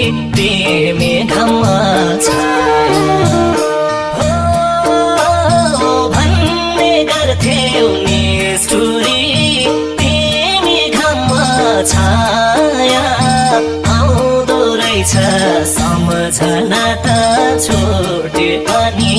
तिमी घाममा छाया भन्ने गर्थ्यौ निष्ठुरी तिमी घाममा छाया आउँदो रहेछ सम्झना त छुट्यो अनि